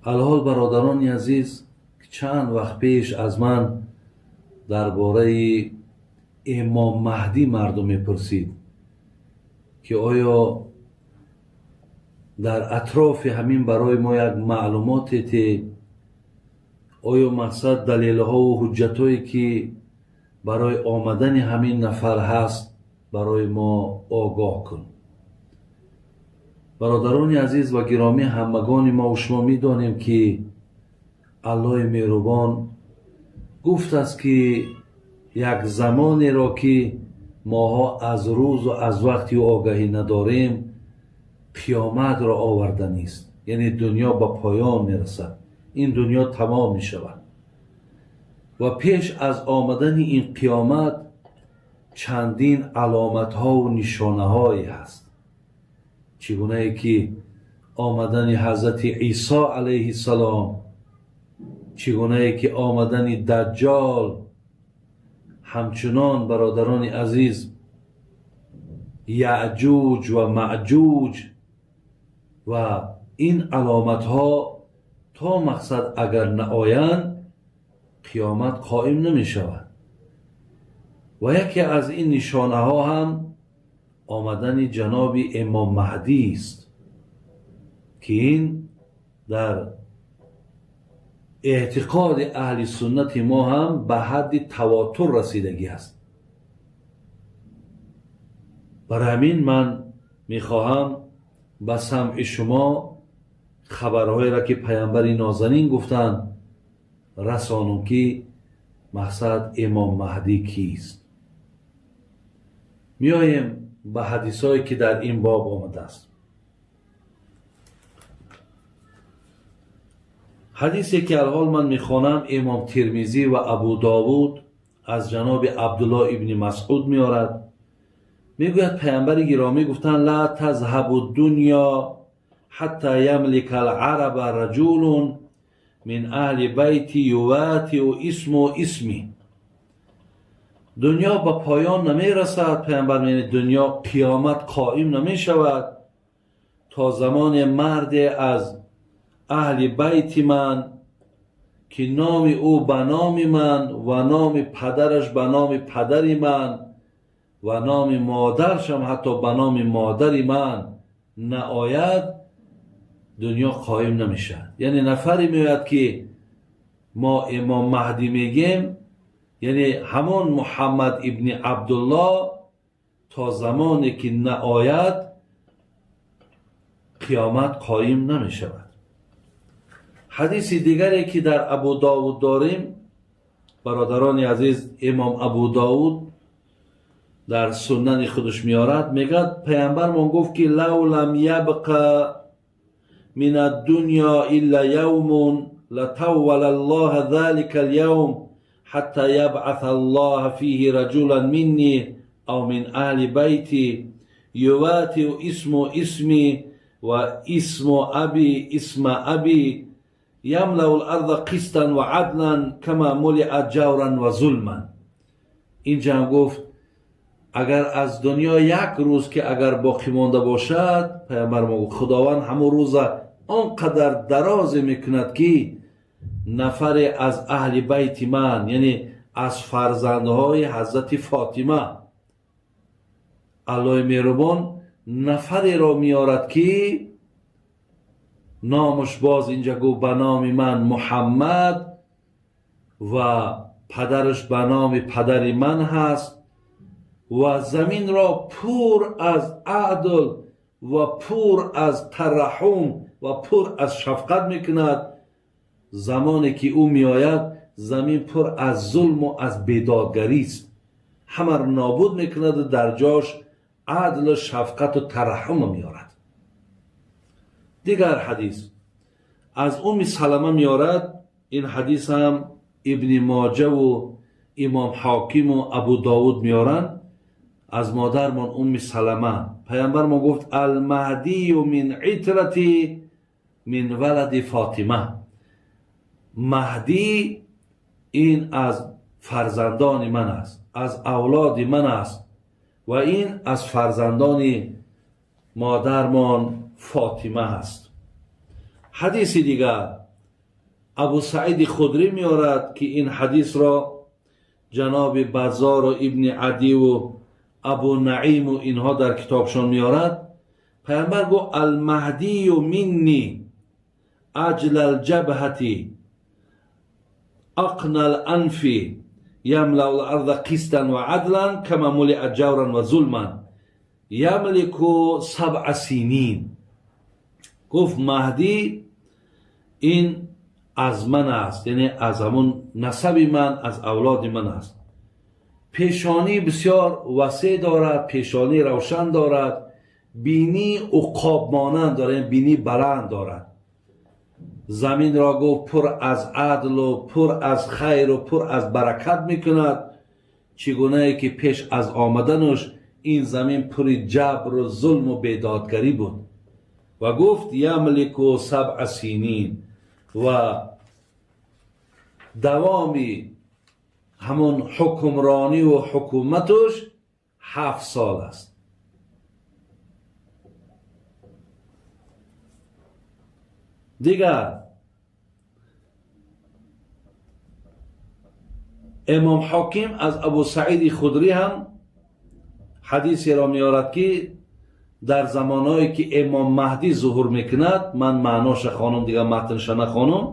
Алҳол, бародарони азиз, чанд вақт пеш аз ман дар бораи Имом Маҳдӣ мардум мепурсид, ки оё дар атрофи ҳамин барои мо як маълумоте те, оё мақсад далелҳову ҳуҷҷатҳое, ки барои омадани ҳамин нафар ҳаст, барои мо огоҳ кун. Бародарони азиз ва гиромӣ, ҳамагони мо шумо медонем, ки Аллоҳи меҳрубон гуфтааст, ки як замонеро, ки моҳо аз рӯзу аз вақти огаҳӣ надорем, қиёматро оварданист, яъне дунё ба поён мерасад, ин дунё тамом мешавад. Ва пеш аз омадани ин қиёмат чандин аломатҳову нишонаҳое ҳаст, чӣ гунае ки омадани ҳазрати Исо алайҳиссалом, чӣ гунае ки омадани Даҷҷол, ҳамчунон, бародарони азиз, Яъҷуҷ ва Маъҷуҷ. Ва ин аломатҳо то мақсад агар наоянд, қиёмат қоим намешавад. Ва яке аз ин нишонаҳо ҳам омадани ҷаноби Имом Маҳдист, ки ин дар эътиқоди аҳли суннати мо ҳам ба ҳадди тавотур расидагӣ аст. Барои ҳамин ман мехоҳам ба самъи шумо хабарҳоеро, ки паямбари нозанин гуфтанд, расонум, ки мақсад Имом Маҳдӣ кист. Меоем ба ҳадисҳое, ки дар ин боб омадааст. Ҳадисе, ки алҳол ман мехонам, Имом Термизӣ ва Абу Довуд аз ҷаноби Абдуллоҳ ибни Масъуд меорад. Мегӯяд, паямбари гиромӣ гуфтанд: ла тазҳабу дунё ҳатта ямлика алараба раҷулун мин аҳли байти юватиу исму исми. Дунё ба поён намерасад, паямбар мегӯяд, дунё қиёмат қоим намешавад то замоне марде аз аҳли байти ман, ки номи ӯ ба номи ман ва номи падараш ба номи падари ман ва номи модарашам ҳатто ба номи модари ман наояд, дунё қоим намешавад. Яъне нафаре меояд, ки мо Имом Маҳдӣ мегем, яъне ҳамон Муҳаммад ибни Абдуллоҳ, то замоне ки наояд, қиёмат қоим намешавад. Ҳадиси дигаре, ки дар Абу Довуд дорем, бародарони азиз, Имом Абу Довуд дар суннани худаш меорад, мегӯяд, паямбармон гуфт, ки лав лам ябқа мин аддунё илла явмун латаввала аллоҳа залика алявм ҳатта ябъаса аллоҳа фиҳи раҷулан минни ав мин аҳли байти юватиу исму исми ва исму аби исма аби ямлау ларза қистан ва адлан кама мулиат ҷавран ва зулман. Инҷа ҳам гуфт, агар аз дунё як рӯз ки агар боқӣ монда бошад, паямбар мо гуфт, Худованд ҳамон рӯза он қадар дарозе мекунад, ки нафаре аз аҳли байти ман, яъне аз фарзандҳои ҳазрати Фотима, Аллоҳи меҳрубон нафареро меорад, ки номаш боз инҷа гуфт ба номи ман Муҳаммад ва падараш ба номи падари ман ҳаст ва заминро пур аз адл ва пур аз тараҳум ва пур аз шафқат мекунад. Замоне ки ӯ меояд, замин пур аз зулму аз бедодгарист, ҳамаро нобуд мекунаду дар ҷош адлу шафқату тараҳумро меорад. Дигар ҳадис аз Уми Салама меорад. Ин ҳадис ҳам Ибни Моҷаву Имом Ҳокиму Абу Довуд меоранд аз модармон Умми Салама. Паямбармон гуфт: алмаҳдию мин итрати мин валади Фотима. Маҳдӣ ин аз фарзандони ман аст, аз авлоди ман аст ва ин аз фарзандони модармон Фотима аст. Ҳадиси дигар Абу Саид Худри меорад, ки ин ҳадисро ҷаноби Баззор ва Ибни Адӣ ва Абу Наим ва инҳо дар китобшон меорад. Паямбар гуфт: Алмаҳдию минни аҷла алҷабҳати ақна аланфи ямлау аларза қистан ва адлан кама мулиат ҷавран ва зулман ямлику сабъа синин. Гуфт Маҳдӣ ин аз ман аст, яъне аз ҳамун насаби ман, аз авлоди ман аст. Пешонӣ бисёр васеъ дорад, пешонӣ равшан дорад, бинии уқоб монанд дорад, яъне бинии баланд дорад. Заминро гуфт пур аз адлу пур аз хайру пур аз баракат мекунад, чӣ гунае ки пеш аз омаданаш ин замин пури ҷабру зулму бедодгарӣ буд. Ва гуфт ямлику сабъа синин, ва давоми ҳамон ҳукмрониву ҳукуматаш 7 сол аст. Дигар Имом Ҳоким аз Абу Саиди Худрӣ ҳам ҳадисеро меорад, ки дар замонҳое ки Имом Маҳдӣ зуҳур мекунад, ман маъноша хонум, дигар матнша нахонум,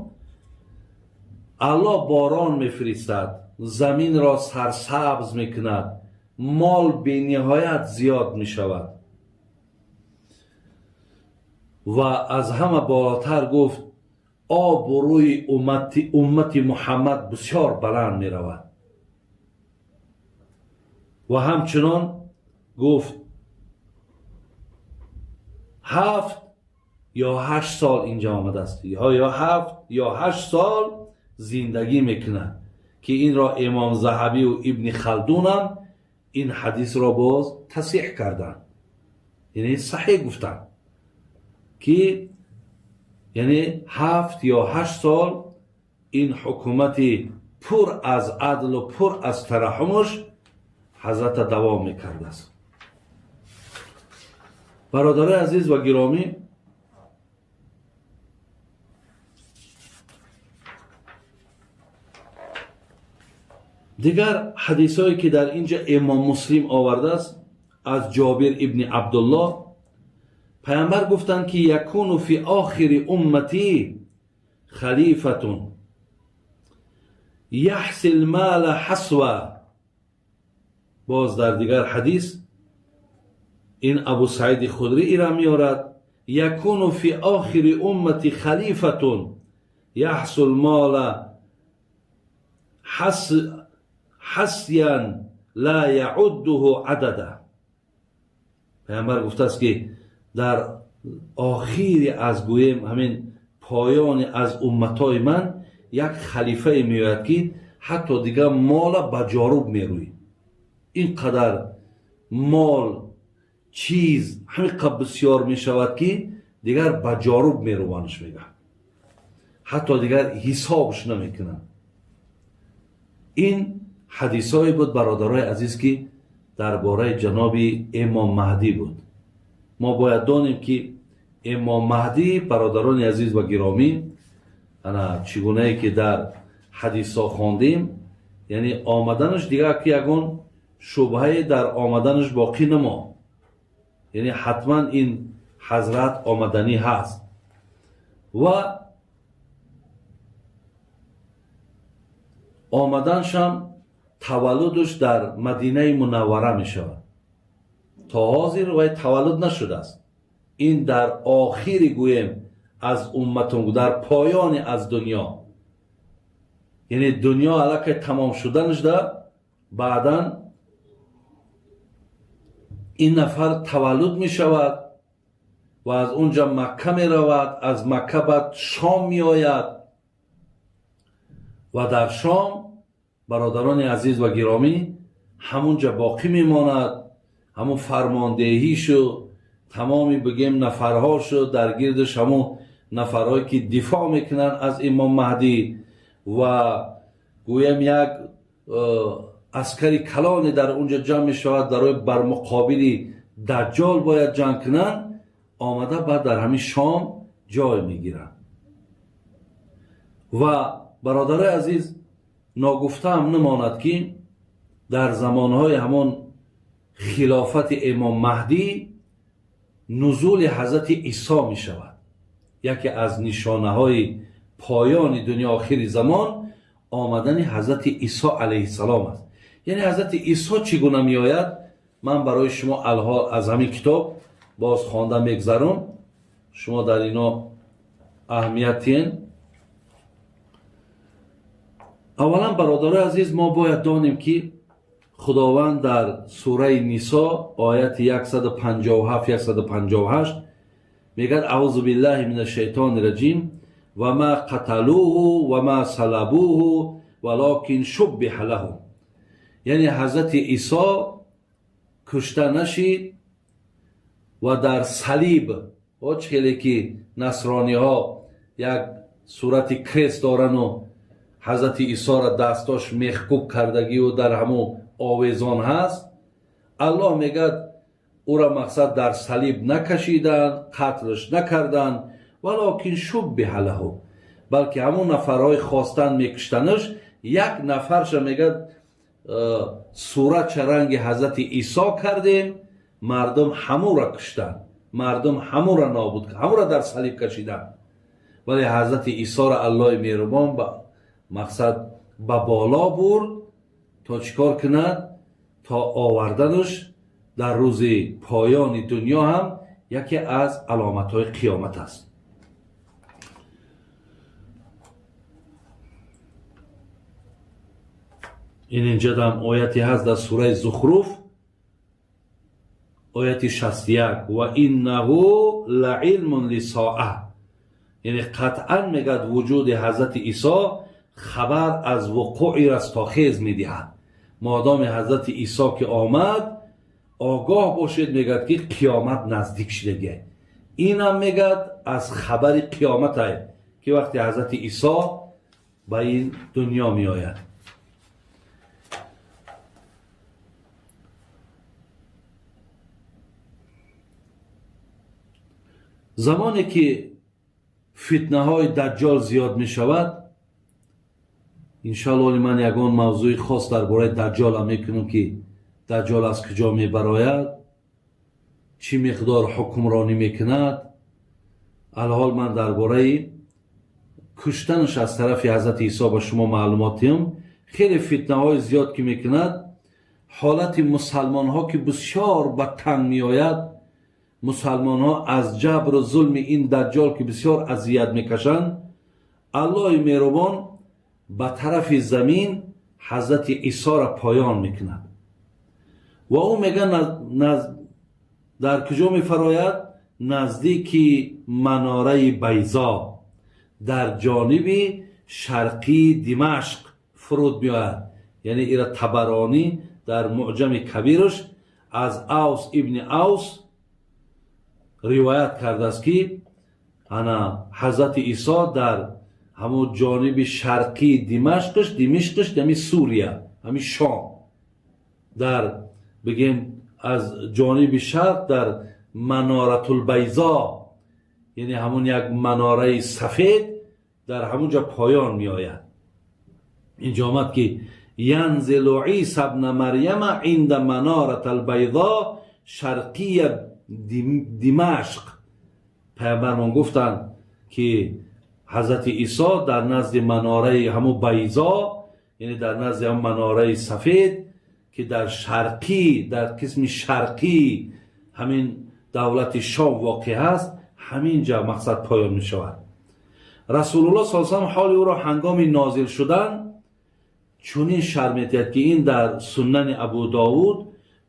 Аллоҳ борон мефиристад, заминро сарсабз мекунад, мол бениҳоят зиёд мешавад. Ва аз ҳама болотар гуфт обрӯи уммати Муҳаммад бисёр баланд меравад. Ва ҳамчунон гуфт 7 ё 8 сол инҷа омадааст, ё 7 ё 8 сол зиндагӣ мекунад, ки инро Имом Заҳабию Ибни Халдунам ин ҳадисро боз тасҳиҳ карданд, яъне саҳиҳ гуфтанд, ки яъне 7 ё 8 сол ин ҳукумати пур аз адлу пур аз тараҳумаш ҳазрата давом мекардааст. Бародарои азиз ва гиромӣ, дигар ҳадисҳое ки дар инҷа Имом Муслим овардааст аз Ҷобир ибни Абдуллоҳ, паямбар гуфтанд ки якуну фи охири умматӣ халифатун яҳси лмала ҳасва. Боз дар дигар ҳадис ин Абу Саиди Худрӣ ира меорад: якуну фи охири уммати халифатун яҳсу лмола ҳасян ла яъуддуҳу адада. Паямбар гуфтааст ки дар охири аз гӯем ҳамин поёни аз умматҳои ман як халифае меояд, ки ҳатто дигар мола ба ҷоруб мерӯй. Ин қадар мол чиз ҳамин қадр бисёр мешавад, ки дигар ба ҷоруб мерӯванш мегӯяд, ҳатто дигар ҳисобш намекунанд. Ин ҳадисҳое буд, бародарои азиз, ки дар бораи ҷаноби Имом Маҳдӣ буд. Мо бояд донем, ки Имом Маҳдӣ, бародарони азиз ва гиромӣ, ана чӣ гунае ки дар ҳадисҳо хондем, яъне омаданаш дигар ки ягон шубҳае дар омаданаш боқӣ намонд, яъне ҳатман ин ҳазрат омаданӣ ҳаст. Ва омаданшам таваллудаш дар Мадинаи Мунаввара мешавад. То ҳозир вай таваллуд нашудааст. Ин дар охири гӯем аз умматун, дар поёни аз дунё, яъне дунё аллакай тамом шуданашда баъдан ин нафар таваллуд мешавад ва аз унҷа Макка меравад, аз Макка баъд Шом меояд ва дар Шом, бародарони азиз ва гиромӣ, ҳамунҷа боқӣ мемонад. Ҳамун фармондеҳишу тамоми бигем нафарҳошу дар гирдаш ҳамун нафарҳое ки дифоъ мекунанд аз Имом Маҳдӣ ва гӯям як аскари калоне дар унҷа ҷамъ мешавад, барои бар муқобили Даҷҷол бояд ҷанг кунанд, омада баъд дар ҳамин Шом ҷой мегиранд. Ва бародарои азиз, ногуфтаам намонад, ки дар замонҳои ҳамон хилофати имом Маҳдӣ нузули ҳазрати Исо мешавад. Яке аз нишонаҳои поёни дунё, охири замон, омадани ҳазрати Исо алайҳиссалом аст. Яъне ҳазрати Исо чӣ гуна меояд, ман барои шумо алҳол аз ҳамин китоб боз хонда мегзарум. Шумо дар ино аҳамият тиен. Аввалан, бародарои азиз, мо бояд донем, ки Худованд дар сураи Нисо, ояти 157, 158 мегӯяд: аузу биллаҳи мин ашшайтони раҷим, ва ма қаталуҳу ва ма салабуҳу валокин шуббиҳа лаҳум. Яъне ҳазрати Исо кушта нашид ва дар салиб, чӣ хеле ки насрониҳо як сурати крест дорану ҳазрати Исоро дастош мехкуб кардагию дар ҳамун овезон ҳаст, Аллоҳ мегӯяд, ӯра мақсад дар салиб накашиданд, қатлш накарданд, валокин шуббиҳа лаҳу, балки ҳамун нафарҳои хостанд мекуштанаш, як нафарша, мегӯяд, суратша ранги ҳазрати Исо кардем, мардум ҳамура куштанд, мардум ҳамура нобуд, ҳамура дар салиб кашиданд. Вале ҳазрати Исоро Аллоҳи меҳрубон ба мақсад ба боло бурд, то чӣ кор кунад? То оварданаш дар рӯзи поёни дунё ҳам яке аз аломатҳои қиёмат аст. Ин инҷадам ояте ҳаст дар сураи Зухруф, ояти 61: ва иннаҳу лаилмун лисоа. Яъне қатъан, мегӯяд, вуҷуди ҳазрати Исо хабар аз вуқӯи растохез медиҳад. Модоми ҳазрати Исо ки омад, огоҳ бошед, мегӯяд, ки қиёмат наздик шидагия. Инам, мегӯяд, аз хабари қиёмате, ки вақте ҳазрати Исо ба ин дунё меояд. Замоне ки фитнаҳои Даҷҷол зиёд мешавад, иншоалло ман ягон мавзӯи хос дар бораи Даҷҷолам мекунам, ки Даҷҷол аз куҷо мебарояд, чӣ миқдор ҳукмронӣ мекунад. Алҳол ман дар бораи куштанаш аз тарафи ҳазрати Исо ба шумо маълумот диҳам. Хеле фитнаҳои зиёд ки мекунад, ҳолати мусалмонҳо ки бисёр ба танг меояд, мусалмонҳо аз ҷабру зулми ин Даҷҷол ки бисёр азият мекашанд, Аллоҳи меҳрубон ба тарафи замин ҳазрати Исоро поён мекунад. Ва ӯ мега, дар куҷо мефарояд? Наздики манораи Байзо, дар ҷониби шарқии Димашқ фуруд меояд. Яъне ира Табаронӣ дар Муъҷами Кабираш аз Авс ибни Авс ривоят кардааст, ки ана ҳазрати Исо дар ҳамун ҷониби шарқии Димашқш, Димишқш, ҳами Сурия, ҳами Шом, дар бигем аз ҷониби шарқ, дар Маноратулбайзо, яъне ҳамун як манораи сафед, дар ҳамун ҷо поён меояд. Инҷо омад, ки янзилу Иса бна Марьяма инда Манораталбайзо шарқия Димашқ. Пайғамбармон гуфтанд, ки ҳазрати Исо дар назди манораи ҳамун Байзо, яъне дар назди ҳамун манораи сафед, ки дар шарқӣ, дар қисми шарқии ҳамин давлати Шом воқеъ ҳаст, ҳамин ҷа мақсад поён мешавад. Расулуллоҳ с салам ҳоли ӯро ҳангоми нозил шудан чунин шарҳ медиҳад, ки ин дар Суннани Абу Довуд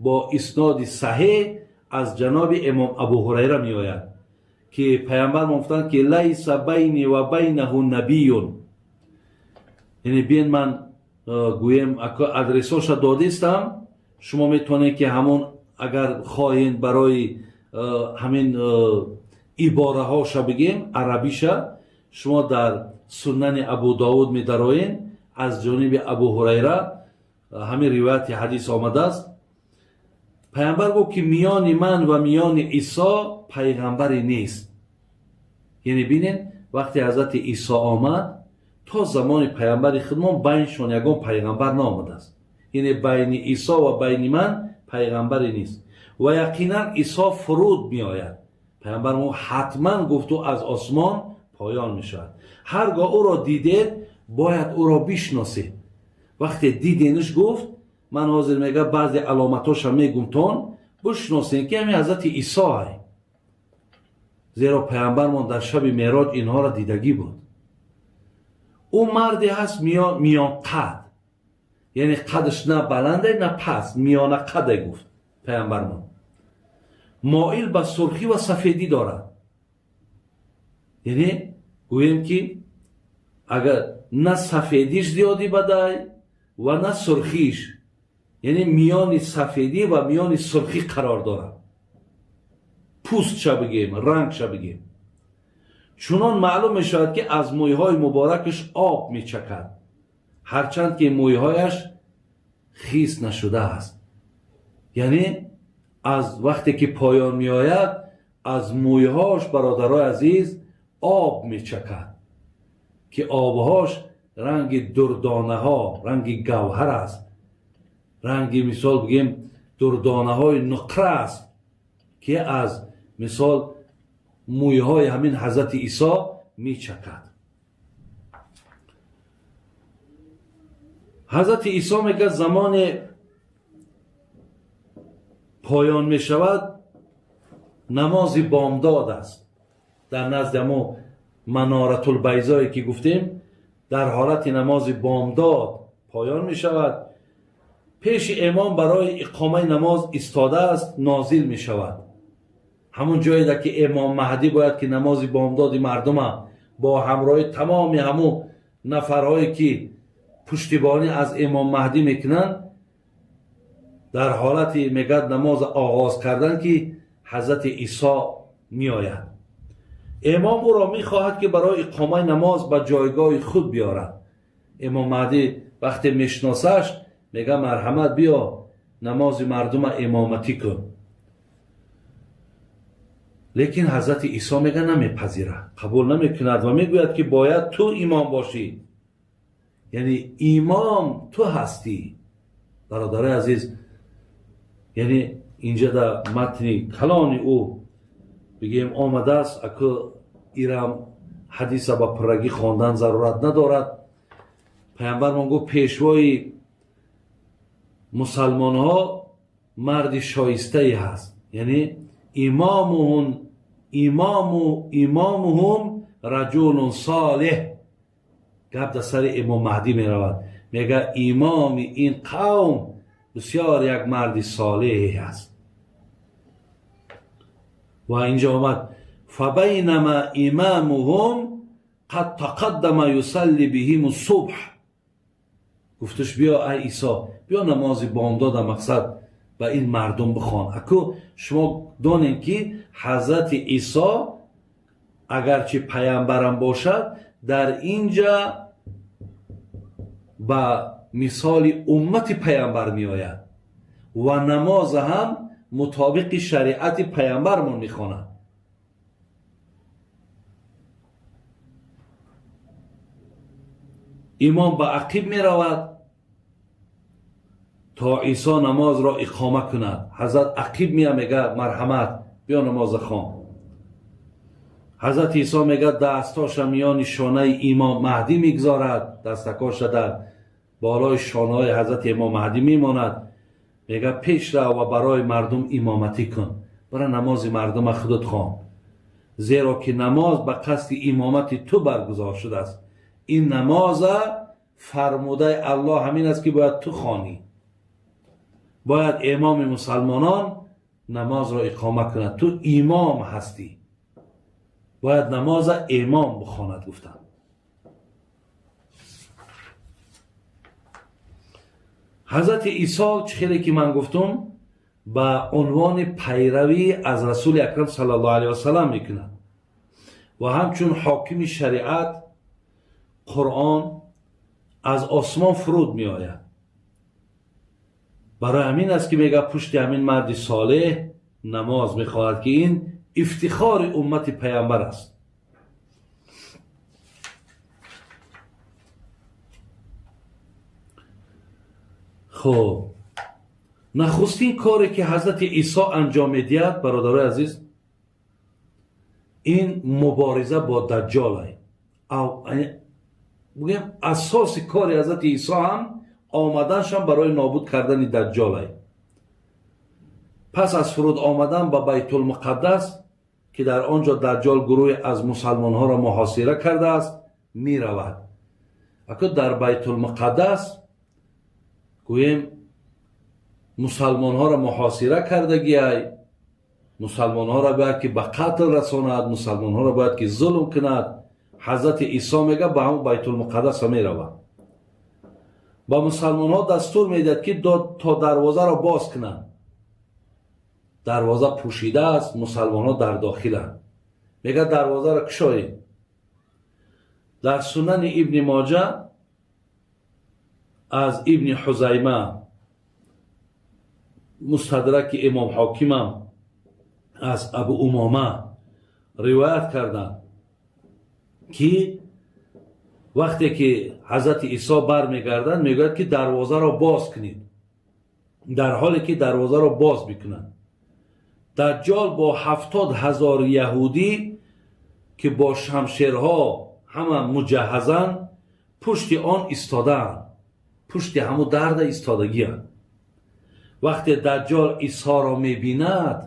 бо исноди саҳеҳ аз ҷаноби имом Абу Ҳурайра меояд, ки пайғамбар гуфтанд, ки лайса байни ва байнаҳу набиюн. Яъне биен, ман гӯем, адресоша додистам, шумо метавонед, ки ҳамон агар хоҳед, барои ҳамин ибораҳоша бигем, арабиша, шумо дар Суннани Абу Довуд медароен, аз ҷониби Абу Ҳурайра ҳамин ривояти ҳадис омадааст. Пайғамбар гуфт, ки миёни ман ва миёни Исо пайғамбаре нест. Яъне бинед, вақте ҳазрати Исо омад, То замони паямбари худмон байншон ягон пайғамбар наомадааст, яъне байни Исо ва байни ман пайғамбаре нест. Ва яқинан Исо фуруд меояд. Пайғамбар мо ҳатман гуфту аз осмон поён мешавад. Ҳар гоҳ ӯро дидед, бояд ӯро бишносед. Вақте дидениш, гуфт, ман ҳозир мега баъзе аломатҳоша мегумтон, бишносем, ки ҳамин ҳазрати Исо ай, зеро пайғамбармон дар шаби Мероҷ инҳоро дидагӣ буд. Ӯ марде ҳаст миёнқад, яъне қадаш на баланде, на паст, миёна қаде, гуфт пайғамбармон. Моил ба сурхӣ ва сафедӣ дорад, яъне гӯем ки агар на сафедиш зиёдӣ бадай ва на сурхиш, яъне миёни сафедӣ ва миёни сурхӣ қарор дорад, пӯстша бигем, рангша бигем. Чунон маълум мешавад, ки аз мӯйҳои муборакаш об мечакад, ҳарчанд ки мӯйҳояш хис нашудааст. Яъне аз вақте ки поён меояд, аз мӯйҳош, бародарои азиз, об мечакад, ки обҳош ранги дурдонаҳо, ранги гавҳар аст, ранги, мисол бигем, дурдонаҳои нуқра аст, ки аз, мисол, мӯйҳои ҳамин ҳазрати Исо мечакад. Ҳазрати Исо мегӯяд, замоне поён мешавад, намози бомдод аст дар назди ҳамо Маноратулбайзое ки гуфтем. Дар ҳолати намози бомдод поён мешавад, пеши имом барои иқомаи намоз истодааст, нозил мешавад. Ҳамун ҷоеда ки имом Маҳдӣ бояд ки намози бомдоди мардума бо ҳамроҳи тамоми ҳамун нафарҳое ки пуштибонӣ аз имом Маҳдӣ мекунанд, дар ҳолати, мегӯяд, намоз оғоз кардан, ки ҳазрати Исо меояд. Имом ӯро мехоҳад, ки барои иқомаи намоз ба ҷойгоҳи худ биёрад. Имом Маҳдӣ вақте мешиносаш, мега: «Марҳамат, биё, намози мардума имоматӣ кун». Лекин ҳазрати Исо мега намепазирад, қабул намекунад ва мегӯяд, ки бояд ту имом бошӣ, яъне имом ту ҳастӣ. Бародарои азиз, яъне инҷа дар матни калони ӯ бигем омадааст. Аку ирам ҳадиса ба пуррагӣ хондан зарурат надорад. Пайғамбармон гуфт: пешвои мусалмонҳо марди шоистае ҳаст, яъне имомуҳум раҷулун солеҳ. Гап дар сари имом Маҳдӣ меравад. Мега имоми ин қавм бисёр як марди солеҳе ҳаст. Ва инҷо омад: фабайнама имамуҳум қад тақаддама юсалли биҳим субҳ. Гуфташ: «Биё, ай Исо, биё, намози бомдода, мақсад, ба ин мардум бихон». Аку шумо донем, ки ҳазрати Исо агарчи паямбарам бошад, дар инҷа ба мисоли уммати паямбар меояд ва намоза ҳам мутобиқи шариати паямбармон мехонад. Имом ба ақиб меравад, то Исо намозро иқома кунад. Ҳазрат ақиб мея, мега: «Марҳамат, биё, намоза хон». Ҳазрати Исо мега дастҳоша миёни шонаи имом Маҳдӣ мегузорад, дастакоша дар болои шонаҳои ҳазрати имом Маҳдӣ мемонад. Мега: «Пеш рав ва барои мардум имоматӣ кун, бара, намози мардума худат хон, зеро ки намоз ба қасди имомати ту баргузор шудааст. Ин намоза фармудаи Аллоҳ ҳамин аст, ки бояд ту хонӣ, бояд имоми мусалмонон намозро иқома кунад. Ту имом ҳастӣ, бояд намоза имом бихонад», гуфтанд. Ҳазрати Исо, чӣ хеле ки ман гуфтум, ба унвони пайравӣ аз Расули Акрам саллаллоҳу алайҳи васалам мекунад ва ҳамчун ҳокими шариат, Қуръон аз осмон фуруд меояд. Барои ҳамин аст, ки мега пушти ҳамин марди солеҳ намоз мехоҳад, ки ин ифтихори уммати паямбар аст. Хуб, нахустин коре ки ҳазрати Исо анҷом медиҳад, бародарои азиз, ин мубориза бо Даҷҷол. Бигӯем, асоси кори ҳазрати Исо ҳам омаданшам барои нобуд кардани Даҷҷолай. Пас аз фуруд омадан ба Байтулмуқаддас, ки дар он ҷо Даҷҷол гурӯҳе аз мусалмонҳоро муҳосира кардааст, меравад. Аку дар Байтулмуқаддас, гӯем, мусалмонҳоро муҳосира кардагиай, мусалмонҳоро бояд ки ба қатл расонад, мусалмонҳоро бояд ки зулм кунад. Ҳазрати Исо, мега, ба ҳамон Байтулмуқаддаса меравад, ба мусалмонҳо дастур медиҳад, ки то дарвозаро боз кунанд. Дарвоза пӯшида аст, мусалмонҳо дар дохиланд. Мега, дарвозаро кушоед. Дар Сунани Ибни Моҷа аз Ибни Ҳузайма, Мустадраки Имом Ҳокимам аз Абу Умома ривоят карданд, ки вақте ки ҳазрати Исо бармегарданд, мегӯяд, ки дарвозаро боз кунед. Дар ҳоле ки дарвозаро боз мекунанд, Даҷҷол бо 70,000 яҳудӣ, ки бо шамшерҳо ҳама муҷаҳҳазанд, пушти он истодаанд, пушти ҳаму дарда истодагианд. Вақте Даҷҷол Исоро мебинад,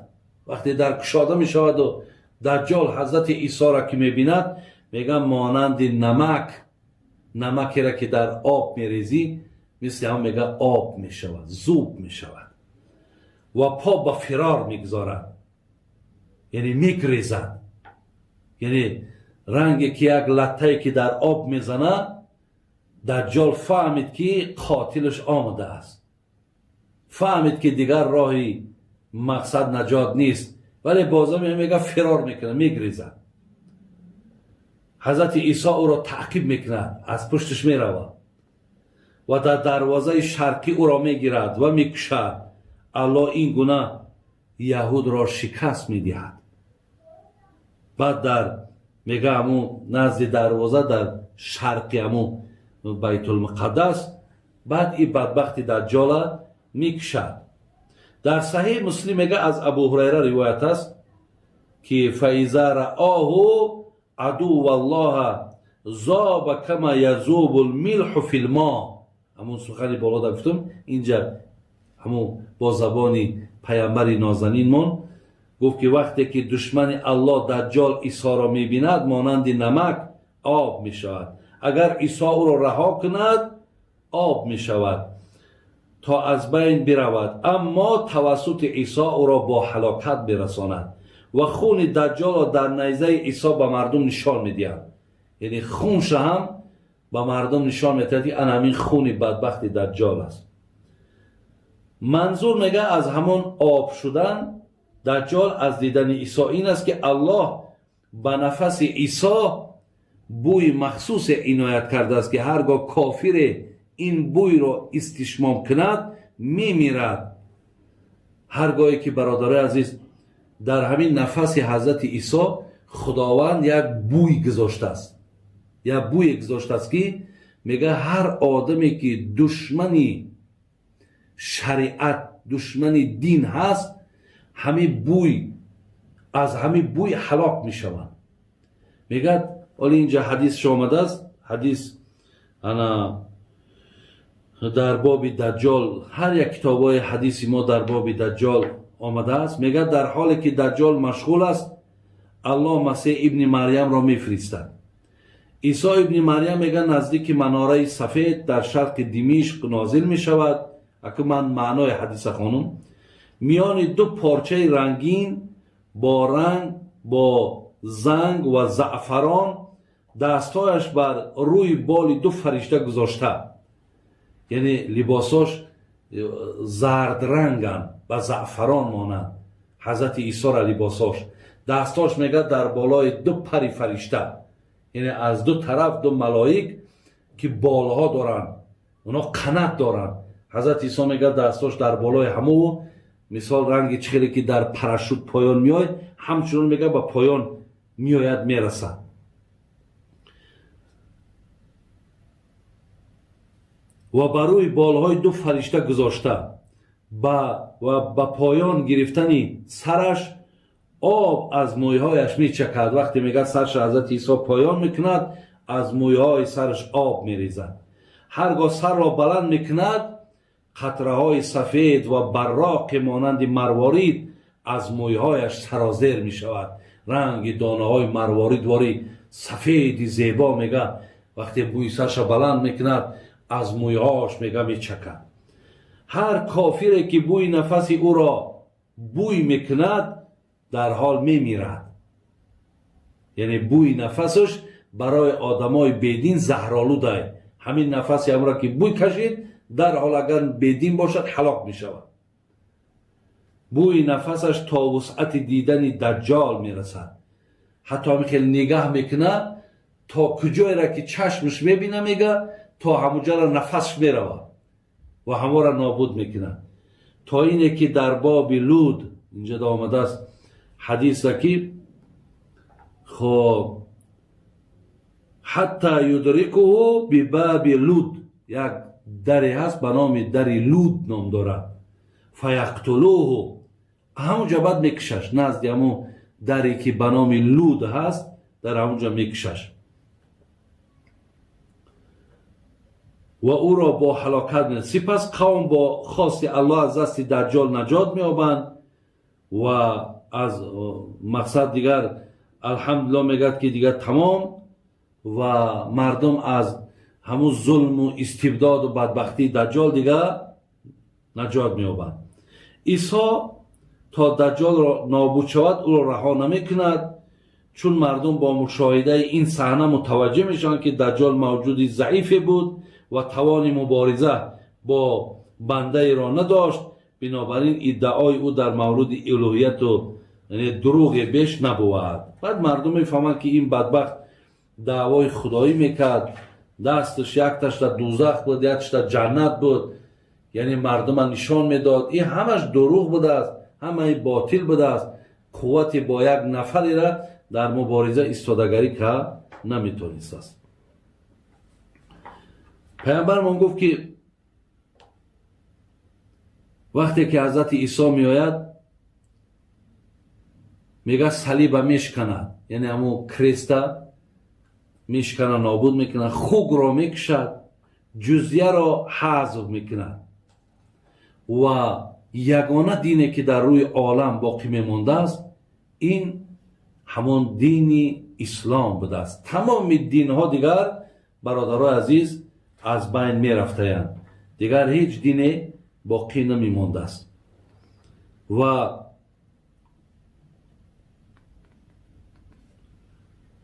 вақте дар кушода мешаваду Даҷҷол ҳазрати Исоро ки мебинад, мегӯяд, монанди намак, намакеро ки дар об мерезӣ, мисли ҳам, мега, об мешавад, зуб мешавад ва по ба фирор мегузорад, яъне мегрезад, яъне ранге ки як латтае ки дар об мезанад. Даҷҷол фаҳмид, ки қотилаш омадааст, фаҳмид, ки дигар роҳи мақсад наҷот нест, вале бозам мега, фирор мекунад, мегрезад. Ҳазрати Исо ӯро таъқиб мекунад, аз пушташ меравад ва дар дарвозаи шарқӣ ӯро мегирад ва мекушад. Аллоҳ ин гуна яҳудро шикаст медиҳад. Баъд дар, мега, ҳамун назди дарвоза дар шарқи ҳамун Байтулмуқаддас, баъд и бадбахти Даҷҷола мекушад. Дар Саҳеҳи Муслим, мега, аз Абу Ҳурайра ривоят аст, ки فإذا رآه عدو الله ذاب كما يذوب الملح في الماء. Ҳамун сухани болода гуфтум, инҷа ҳамун бо забони паямбари нозанинмон гуфт, ки вақте ки душмани Аллоҳ Даҷҷол Исоро мебинад, монанди намак об мешавад. Агар Исо ӯро раҳо кунад, об мешавад то аз байн биравад, аммо тавассути Исо ӯро бо ҳалокат мерасонад ва хуни Даҷҷолро дар найзаи Исо ба мардум нишон медиҳад. Яъне хунша ҳам ба мардум нишон медиҳад, ки ана ҳамин хуни бадбахти Даҷҷол аст. Манзур, мега, аз ҳамон об шудан Даҷҷол аз дидани Исо ин аст, ки Аллоҳ ба нафаси Исо бӯи махсусе иноят кардааст, ки ҳар гоҳ кофире ин бӯйро истишмом кунад, мемирад. Ҳар гоҳе ки, бародарои азиз, дар ҳамин нафаси ҳазрати Исо Худованд як бӯй гузоштааст, як бӯе гузоштааст, ки, мега, ҳар одаме ки душмани шариат, душмани дин ҳаст, ҳамин бӯй, аз ҳамин бӯй ҳалок мешаванд. Мегӯяд, ҳоли инҷа ҳадисш омадааст, ҳадис ана дар боби Даҷҷол, ҳар як китобҳои ҳадиси мо дар боби Даҷҷол омадааст. Мегӯяд, дар ҳоле ки Даҷҷол машғул аст, Аллоҳ Масеҳ ибни Марьямро мефиристад. Исо ибни Марьям, мега, наздики Манораи Сафед дар шарқи Димишқ нозил мешавад. Аку ман маънои ҳадиса хонум. Миёни ду порчаи рангин бо ранг, бо занг ва заъфарон, дастҳояш бар рӯи боли ду фаришта гузошта, яъне либосош зардранганд, ба заъфарон монанд ҳазрати Исора либосош, дастҳош, мегӯяд, дар болои ду пари фаришта, яъне аз ду тараф ду малоик, ки болҳо доранд, онҳо қанат доранд. Ҳазрати Исо, мегӯяд, дастҳош дар болои ҳаму, мисол ранги чӣ хеле ки дар парашют поён меояд, ҳамчунон, мега, ба поён меояд, мерасад. Ва бар рӯи болҳои ду фаришта гузошта ва ба поён гирифтани сараш об аз мӯйҳояш мечакад. Вақте мегӯяд сараш ҳазрати Исо поён мекунад, аз мӯйҳои сараш об мерезад. Ҳаргоҳ сарро баланд мекунад, қатраҳои сафед ва барроқе монанди марворид аз мӯйҳояш сарозер мешавад. Ранги донаҳои марворидвори сафеди зебо мега вақте мӯи сарша баланд мекунад, аз мӯйҳояш мега мечакад. Ҳар кофире ки бӯи нафаси ӯро бӯй мекунад, дар ҳол мемирад. Яъне бӯи нафасаш барои одамои бедин заҳролудай. Ҳамин нафаси ҳамро ки бӯй кашид, дар ҳол агар бедин бошад, ҳалок мешавад. Бӯи нафасаш то вусъати дидани Даҷҷол мерасад. Ҳатто ҳамин хел нигаҳ мекунад, то куҷоеро ки чашмаш мебина, мега то ҳамуҷаро нафасш меравад ва ҳаморо нобуд мекунад. То ине ки дар боби Луд инҷа омадааст ҳадиса ки хоб ҳатта юдрикуҳу бибаби Луд, як даре ҳаст ба номи дари Луд ном дорад. Фаяқтулуҳу, ҳамунҷа баъд мекушаш, назди ҳамун даре ки ба номи Луд ҳаст, дар ҳамунҷа мекушаш ва ӯро бо ҳалокат мекунад. Сипас қавм бо хости Аллоҳ аз дасти Даҷҷол наҷот меёбанд ва аз мақсад дигар алҳамдулиллоҳ мегӯяд ки дигар тамом, ва мардум аз ҳамун зулму истибдоду бадбахтии Даҷҷол дигар наҷот меёбанд. Исо то Даҷҷолро нобуд шавад, ӯро раҳо намекунад, чун мардум бо мушоҳидаи ин саҳна мутаваҷҷеҳ мешаванд ки Даҷҷол мавҷуди заифе буд ва тавони мубориза бо бандаеро надошт. Бинобар ин иддаои ӯ дар мавриди илоҳияту дурӯғе беш набувад. Баъд мардум мефаҳманд ки ин бадбахт даъвои худоӣ мекард, дасташ якташ дар дузах буд, якташ дар ҷаннат буд, яъне мардума нишон медод. Ин ҳамаш дурӯғ будааст, ҳамаи ботил будааст. Қуввате бо як нафарера дар мубориза истодагарӣ кард наметонистааст. Паямбармон гуфт ки вақте ки ҳазрати Исо меояд, мега салиба мешканад, яъне ҳамун креста мешкана, нобуд мекунад, хугро мекушад, ҷузияро ҳазф мекунад ва ягона дине ки дар рӯи олам боқӣ мемондааст, ин ҳамон дини ислом будааст. Тамоми динҳо дигар, бародарои азиз, аз байн мерафтаянд, дигар ҳеҷ дине боқӣ намемондааст. Ва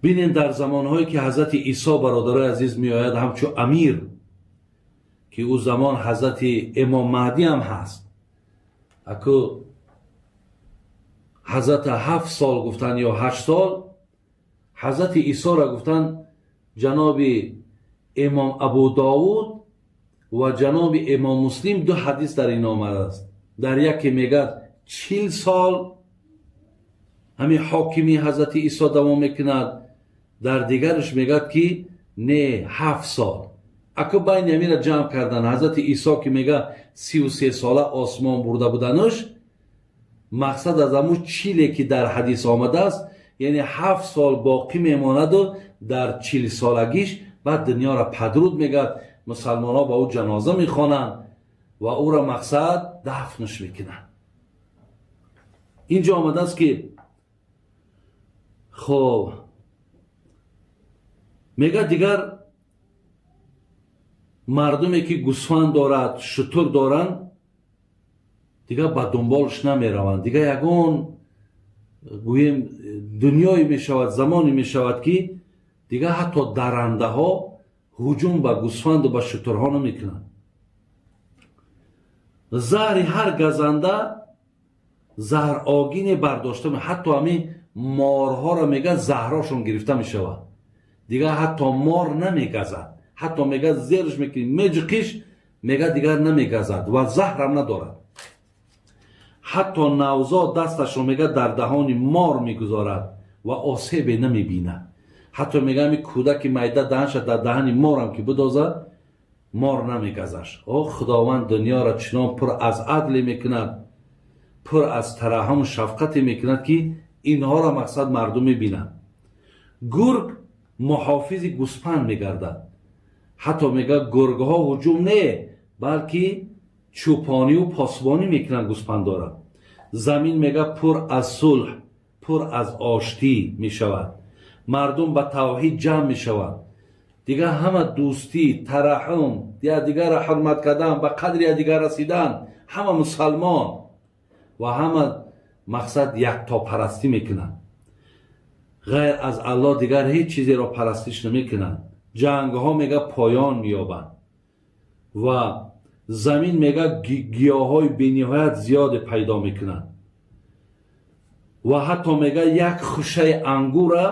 бинен дар замонҳое ки ҳазрати Исо, бародарои азиз, меояд ҳамчун амир, ки ӯ замон ҳазрати Имом Маҳдӣ ҳам ҳаст. Аку ҳазрата 7 сол гуфтанд ё 8 сол, ҳазрати Исоро гуфтанд ҷаноби Имом Абу Довуд ва ҷаноби Имом Муслим ду ҳадис дар ин омадааст. Дар яке мегӯяд 40 сол ҳамин ҳокими ҳазрати Исо давом мекунад, дар дигараш мегӯяд ки не, 7 сол. Аку байни ҳаминро ҷамъ кардан, ҳазрати Исо ки мегӯяд 33 сола осмон бурда буданаш, мақсад аз ҳамун чиле ки дар ҳадис омадааст, яъне 7 сол боқӣ мемонаду дар 40 солагиш баъд дунёро падруд мегӯяд, мусалмонҳо ба ӯ ҷаноза мехонанд ва ӯро мақсад дафнш мекунанд. Инҷо омадааст ки хоб мегӯяд дигар мардуме ки гӯсфанд дорад, шутур доранд, дигар ба дунболш намераванд. Дигар ягон гӯем дунёе мешавад, замоне мешавад ки дигар ҳатто дарандаҳо ҳуҷум ба гӯсфанду ба шутурҳо намекунанд. Заҳри ҳар газанда заҳрогине бардошта, ҳатто ҳамин морҳоро мегӯяд заҳрошон гирифта мешавад. Дигар ҳатто мор намегазад, ҳатто мегӯяд зерш мекунӣ, меҷиқиш, мегӯяд дигар намегазад ва заҳрам надорад. Ҳатто навзод дасташро мегӯяд дар даҳони мор мегузорад ва осебе намебинад. Ҳатто мегӯяд ҳамин кӯдаки майда даҳанша дар даҳани морам ки бидозад, мор намегазаш. О Худованд дунёро чунон пур аз адле мекунад, пур аз тараҳҳуму шафқате мекунад, ки инҳоро мақсад мардум мебинанд. Гург муҳофизи гӯспанд мегардад. Ҳатто мегӯяд, гургҳо ҳуҷум не, балки чӯпониву посбонӣ мекунанд гӯспандора. Замин, мега, пур аз сулҳ, пур аз оштӣ мешавад. Мардум ба тавҳид ҷамъ мешавад. Дигар ҳама дӯстӣ, тараҳҳум, якдигарро ҳурмат кардан, ба қадри якдигар расидан, ҳама мусалмон ва ҳама мақсад яктопарастӣ мекунанд. Ғайр аз Аллоҳ дигар ҳеҷ чизеро парастиш намекунанд. Ҷангҳо, мега, поён меёбанд ва замин, мега, гиёҳҳои бениҳоят зиёде пайдо мекунад. Ва ҳатто, мега, як хушаи ангура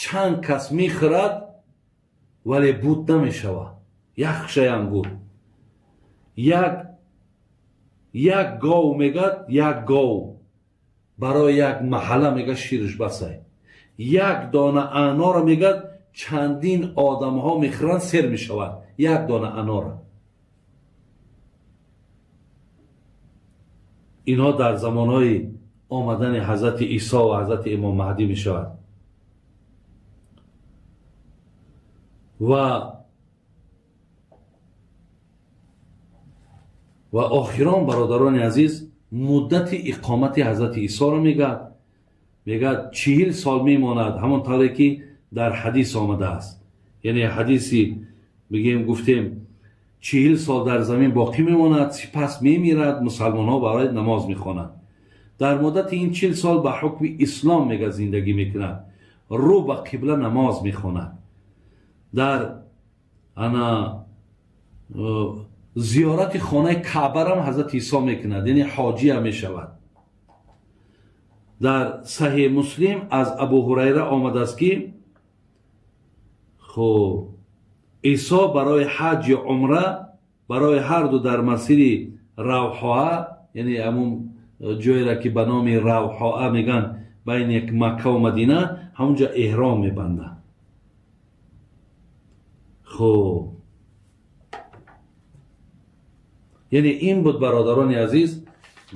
чанд кас мехӯрад, вале буд намешавад. Як хушаи ангур, як гов, мегӯяд, як гов барои як маҳалла, мега, шириш басай. Як дона анора, мегӯяд, чандин одамҳо мехӯранд, сер мешавад. Як дона анора. Инҳо дар замонҳои омадани ҳазрати Исо ва ҳазрати Имом Маҳдӣ мешавад. Ва охирон, бародарони азиз, муддати иқомати ҳазрати Исоро мегӯяд. Мегӯяд, 40 сол мемонад, ҳамон тавре ки дар ҳадис омадааст. Яъне ҳадиси бигем, гуфтем, 40 сол дар замин боқӣ мемонад, сипас мемирад, мусалмонҳо барои намоз мехонанд. Дар муддати ин 40 сол ба ҳукми ислом, мега, зиндагӣ мекунад, рӯ ба қибла намоз мехонад. Дар ана зиёрати хонаи Каъбарам ҳазрати Исо мекунад, яъне ҳоҷия мешавад. Дар Саҳеҳ Муслим аз Абу Ҳурайра омадааст, ки хуб, Исо барои ҳаҷ ё умра, барои ҳарду дар масири Равҳоа, яъне ҳамун ҷойеро ки ба номи Равҳоа мегӯянд, байни Макка ва Мадина, ҳамунҷо эҳром мебандад. Хуб, яъне ин буд, бародарони азиз,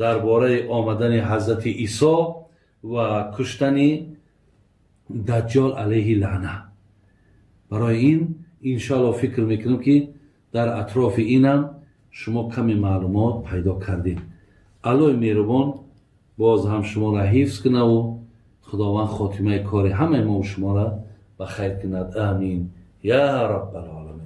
дар бораи омадани ҳазрати Исо ва куштани Даҷҷол алайҳи лаъна. Барои ин иншоалло фикр мекунам, ки дар атрофи инам шумо каме маълумот пайдо кардед. Аллоҳи меҳрубон боз ҳам шуморо ҳифз кунаву Худованд хотимаи кори ҳамаи мову шуморо ба хайр кунад. Амин я раббал оламин.